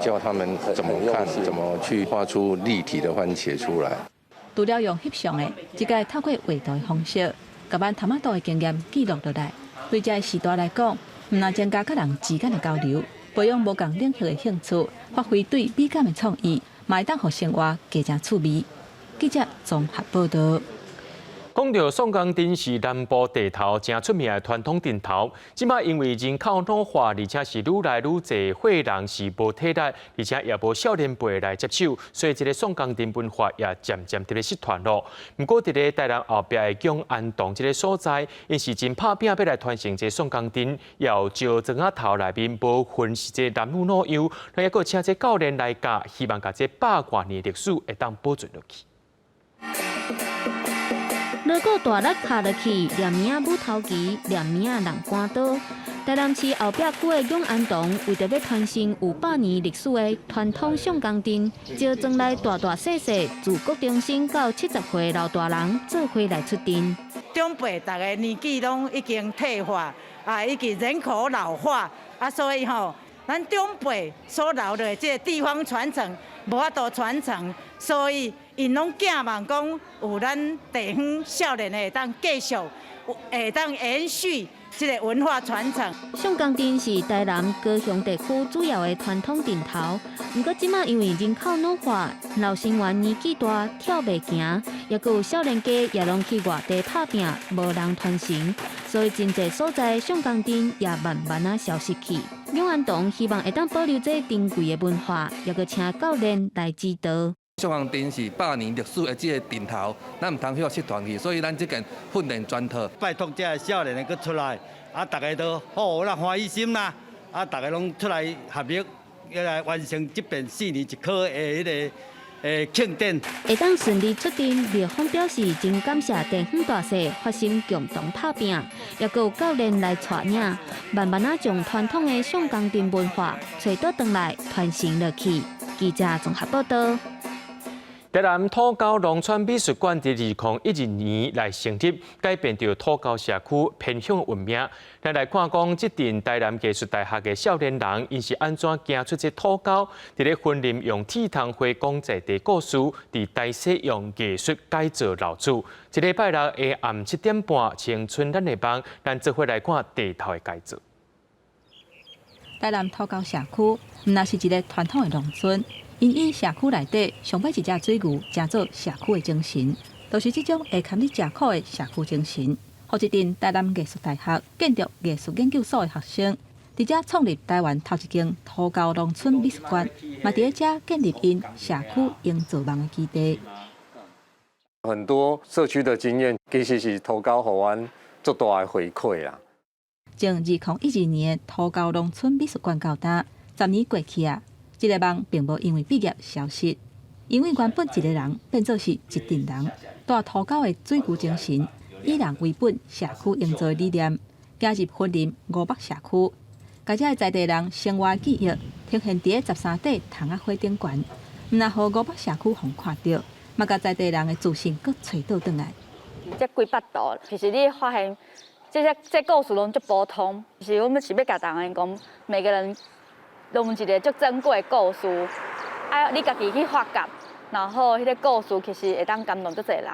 教他們怎麼看，怎麼去畫出立體的番茄出來。除了用翕相的，這個透過畫圖的方式，共挽探仔肚的經驗記錄落來。對這个時代來講，毋但增加佮人之間的交流，培養無仝領域的興趣，發揮對美感的創意，嘛會當予生活加誠趣味。記者綜合報導。講著宋江陣是南部地頭誠出名的傳統陣頭，這擺因為人口老化，而且是愈來愈濟歲人是無體力，而且也無少年輩來接手，所以這个宋江陣文化也漸漸佇咧失傳囉。毋過佇咧台南後壁的永安洞這个所在，𪜶是真拍拚欲來傳承這个宋江陣，也有招莊仔頭內面無分是這男女老幼，那猶閣請這教練來教，希望共這百外年歷史會當保存落去。鑼鼓大力敲落去，連名舞頭旗，連名人關刀。台南市後壁區的永安洞，為著欲傳承有百年歷史的傳統宋江陣，招莊內大大細細，自國中生到70歲老大人做伙來出陣。長輩逐家年紀攏已經退化，啊，以及人口老化，啊，所以吼，咱長輩所留落來這个地方傳承無法度傳承，所以𪜶攏寄望講有咱地方少年的會當繼續，會當延續這个文化傳承。宋江陣是台南高雄地區主要的傳統陣頭，毋過這擺因為人口老化，老成員年紀大，跳袂行，猶閣有少年家也攏去外地拍拚，無人傳承，所以真濟所在宋江陣也慢慢仔消失去。永安洞希望會當保留這珍貴的文化，猶閣請教練來指導。宋江陣是百年歷史的這个陣頭，咱毋通予失傳去，所以咱這間訓練全套。拜託這个少年的閣出來，啊，逐家都好啦，歡喜心啦，啊，逐家攏出來合力，來完成這遍四年一考的彼个慶典。會當順利出陣，廖峰表示真感謝地方大細發心共同拍拚，猶閣有教練來帶領，慢慢仔將傳統的宋江陣文化揣倒轉來傳承落去。記者綜合報導。台南土溝農村美術館佇2012年來成立，改變著土溝社區偏鄉的名。咱來看講，這陣台南藝術大學的少年人，𪜶是按怎行出這土溝？佇咧雲林用鐵窗花講在地故事，佇台西用藝術改造老厝。這禮拜六下暗7點半，青春咱的夢，咱做伙來看地頭的改造。台南土溝社區，毋但是一个傳統的農村。𪜶以社區內底上尾一隻水牛，成做社區的精神，就是這種會堪你食苦的社區精神。予這陣台南藝術大學建築藝術研究所的學生，佇遮創立台灣頭一間土溝農村美術館，嘛佇咧遮建立𪜶社區營造夢的基地。很多社區的經驗，其實是土溝予阮足大的回饋啦。從2012年的土溝農村美術館到今，10年過去啊。這个夢並無因為畢業消失，因為原本一个人變做是一陣人，帶土溝的水牛精神，以人為本，社區營造的理念，加入雲林五北社區，共遮个在地人生活記憶呈現佇咧13塊窗仔花頂懸，毋但予五北社區予看著，嘛共在地人的自信閣揣倒轉來。這幾百度，其實你發現這些這故事攏足普通，其實我們是欲共逐家講，每個人攏有一个足珍貴的故事，啊，你家己去發覺，然後彼个故事其實會當感動足濟人。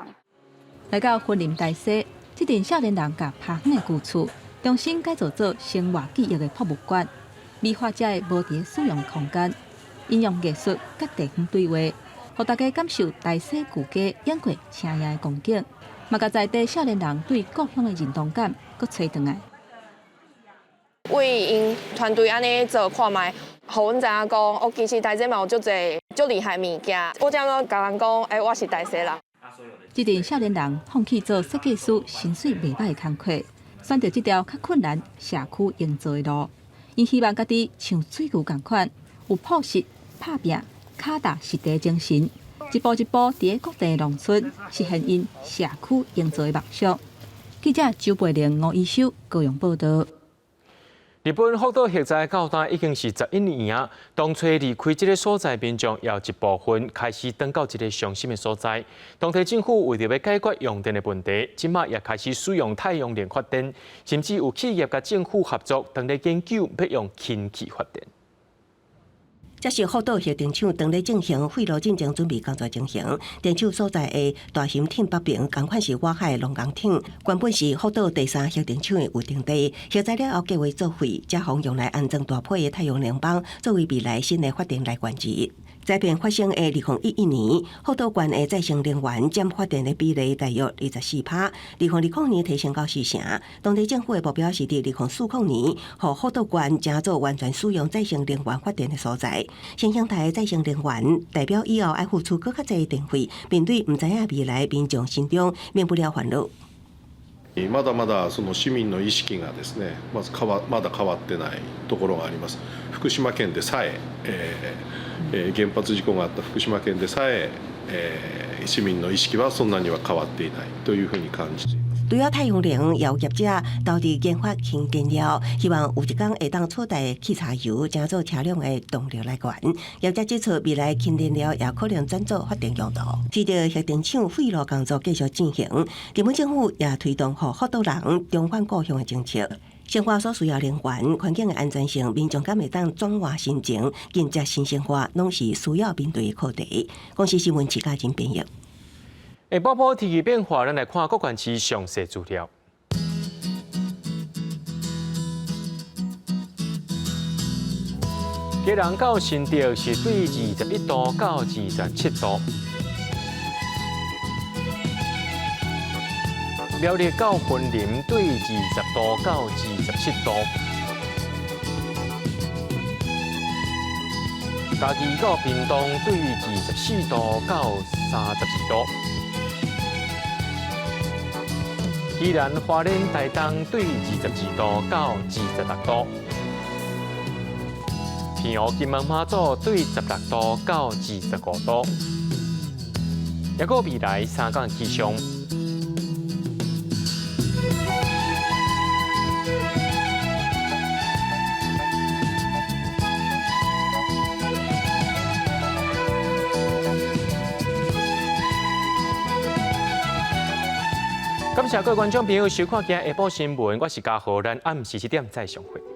來到雲林台西，這陣少年人共拍遠的舊厝，重新改造做生活記憶的博物館，美化遮个無佇咧使用空間，應用藝術佮地方對話，予大家感受大勢舊家演過車影的光景，嘛共在地少年人對故鄉的認同感閣揣轉來。為𪜶團隊按呢做看覓，予阮知影講，哦，其實大濟嘛有足濟足厲害物件。我才會共人講，欸，我是大勢人。這陣少年人放棄做設計師，薪水袂䆀的工課，選擇這條較困難社區營造的路。𪜶希望家己像水牛仝款，有樸實、拍拚、跤踏實地的精神，一步一步佇各地農村實現𪜶社區營造的夢想。記者周培玲、吳一修高雄報道。日本福島核災到今已經是11年啊！當初離開這个所在，民眾有一部分開始轉到這个傷心的所在。當地政府為著欲解決用電的問題，這馬也開始使用太陽能發電，甚至有企業佮政府合作，正咧研究欲用氫氣發電。這是福島核電廠當咧進行廢爐進前準備工作情形。電廠所在的大熊町北爿，仝款是外海的龍工町，原本是福島第三核電廠的預定地。核災了後計劃作廢，才予用來安裝大批的太陽能板，作為未來新的發電來源之一。災變發生的2011年，福島縣的再生能源佔發電的比例大約24%，2020年提升到四成。當地政府的目標是佇2040年，予福島縣成做完全使用再生能源發電的所在。新生代的再生能源代表以後愛付出閣較濟電費，面對毋知影未來，民眾心中免不了煩惱。まだまだその市民の意識がですね、まず変わまだ変わってないところがあります。福島県でさえ、原発事故があった福島県でさえ、市民の意識はそんなには変わっていないというふうに感じています。除了太陽能，也有業者投資研發氫燃料，希望有一天會當取代汽柴油，成做車輛的動力來源。業者指出，未來氫燃料也可能轉做發電用途。隨著核電廠廢爐工作繼續進行，日本政府也推動予福島人重返故鄉的政策。生活所需要能源、環境的安全性，民眾敢會當轉換心情，迎接新生活，攏是需要面對的課題。公視新聞徐嘉真編譯。下晡晡天氣變化，咱來看各縣市詳細資料。基隆到新竹是對21度到27度，苗栗到雲林對20度到27度，嘉義到屏東對24度到32度。宜蘭花蓮台東對22度到26度，澎湖金門馬祖對16度到25度。抑閣未來三工氣象。感謝各位觀眾朋友收看今日下晡新聞，我是嘉豪，咱暗時7點再相會。